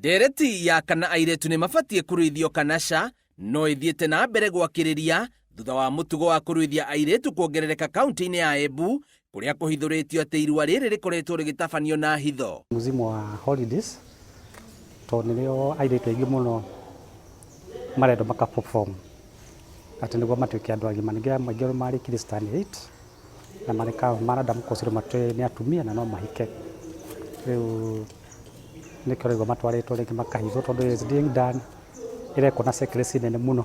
Ndereti ya kana airĩtu nĩ mabatiĩ kũruithio kana ca no ĩthiĩte na mbere gwakĩrĩria thutha wa mũtugo wa kũruithia airĩtu kuongerereka kaunti-inĩ ya Embu kũrĩa kũhithũrĩtio atĩ irua rĩrĩ rĩkoretwo rĩgĩtabanio na hitho. Msimu wa holidays tondũ nĩrĩo airĩtu aingĩ mũno marendwo maka perform atĩ nĩguo matuĩke andũ agima. Ningĩ aingĩ marĩkirie standard 8 na mareka marenda gũconsider nĩ atumia na no mahike. Rĩu nĩkĩo ũraigua matwarĩtwo rĩngĩ makahithwo tondũ it's being done ĩrekwo na secrecy nene mũno.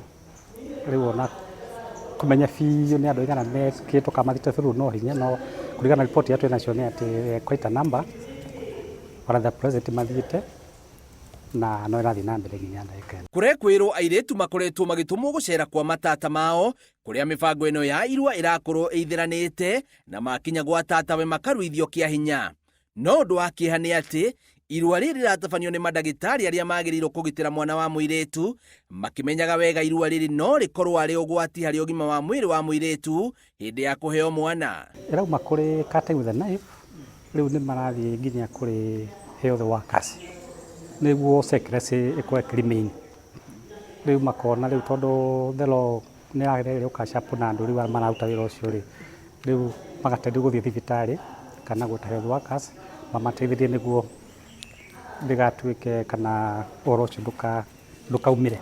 Rĩu ona kũmenya biũ nĩ andũ aigana mekĩtwo kana mathiĩte through no hinya, no kũringana na riboti iria twĩnacio nĩ atĩ quite a number ona the president mathiĩte na no ĩrathiĩ na mbere nginya ndagĩka ĩno. Kũrekwĩrwo airĩtu makoretwo magĩtũmwo gũcera kwa matata mao kũrĩa mĩbango ĩno ya irua ĩrakorwo ĩithĩranĩte na makinya gwa tatawe makaruithio kĩa hinya. No ũndũ wa kĩeha nĩ atĩ irua rĩrĩ rĩratabanio nĩ mandagĩtarĩ arĩa magĩrĩirwo kũgitĩra mwana wa mũirĩtu makĩmenyaga wega irua rĩrĩ no rĩkorwo arĩ ũgwati harĩ ũgima wa mwĩrĩ wa mũirĩtu hĩndĩ ya kũheo mwana. Ĩrauma kũrĩ cutting with a knife, rĩu nĩ marathiĩ nginya kũrĩ health workers nĩguo secrecy ĩkorwo ĩkĩ remain. Rĩu makona rĩu tondũ the law nĩ ĩrageria gũ catch up na andũ rĩu arĩa mararuta wĩra ũcio rĩ, rĩu magateithio gũthiĩ thibitarĩ kana gwĩta health workers mamateithĩrĩrie nĩguo ndĩgatuĩke kana ũhoro ũcio ndũkaumĩre.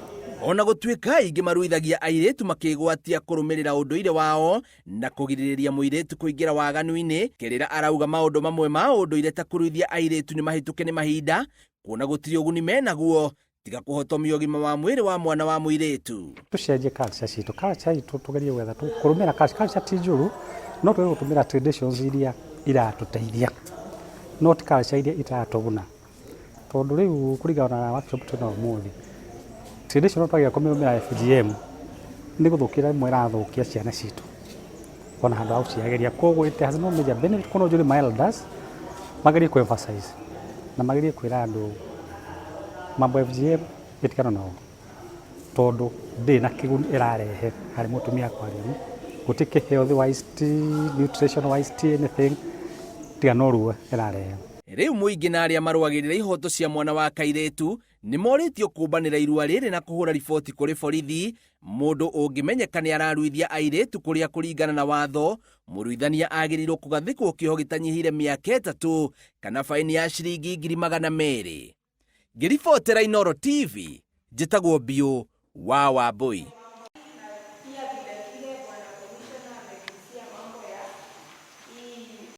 Ona gũtuĩka aingĩ maruithagia airĩtu makĩgwatia kũrũmĩrĩra ũndũire wao na kũgirĩrĩria mũirĩtu kũingĩra waganu-inĩ, Kĩrĩra arauga maũndũ mamwe ma ũndũire ta kũruithia airĩtu nĩ mahĩtũke nĩ mahinda kuona gũtirĩ ũguni menaguo tiga kũhotomia ũgima wa mwĩrĩ wa mwana wa mũirĩtu. Tũcenjie culture citũ, culture itũ tũgerie gwetha kũrũmĩrĩra culture, culture ti njũru no tũgerie gũtũmĩra traditions iria iratũteithia no ti culture iria itaratũguna. Tondũ rĩu kũringana na workshop twĩnayo ũmũthĩ, tradition twagĩa kũmĩrũmĩrĩra FGM nĩ gũthũkia rĩmwe ĩrathũkia ciana citũ ona handũ ha gũciagĩria. Koguo it has no major benefit. Koguo no njũrie ma elders magerie kũ emphasize na magerie kwĩra andũ mambo ya FGM ĩtigane nao tondũ ndĩrĩ na kĩguni ĩrarehe harĩ mũtumia kwaria. Gũtirĩ kĩ health wise, ti nutrition wise, ti anything tiga no ruo ĩrarehe. Rĩu mũingĩ na arĩa marũagĩrĩra ihoto cia mwana wa kairĩtu nĩ morĩtio kũmbanĩra irua rĩrĩ na kũhũra riboti kũrĩ borithi mũndũ ũngĩmenyeka nĩ araruithia airĩtu kũrĩa kũringana na watho mũruithania agĩrĩirwo kũgathĩkwo kĩoho gĩtanyihĩire mĩaka 3 kana baini ya ciringi 200,000. Ngĩribotera Inooro TV, njĩtagwo Biũ wa Wambũi.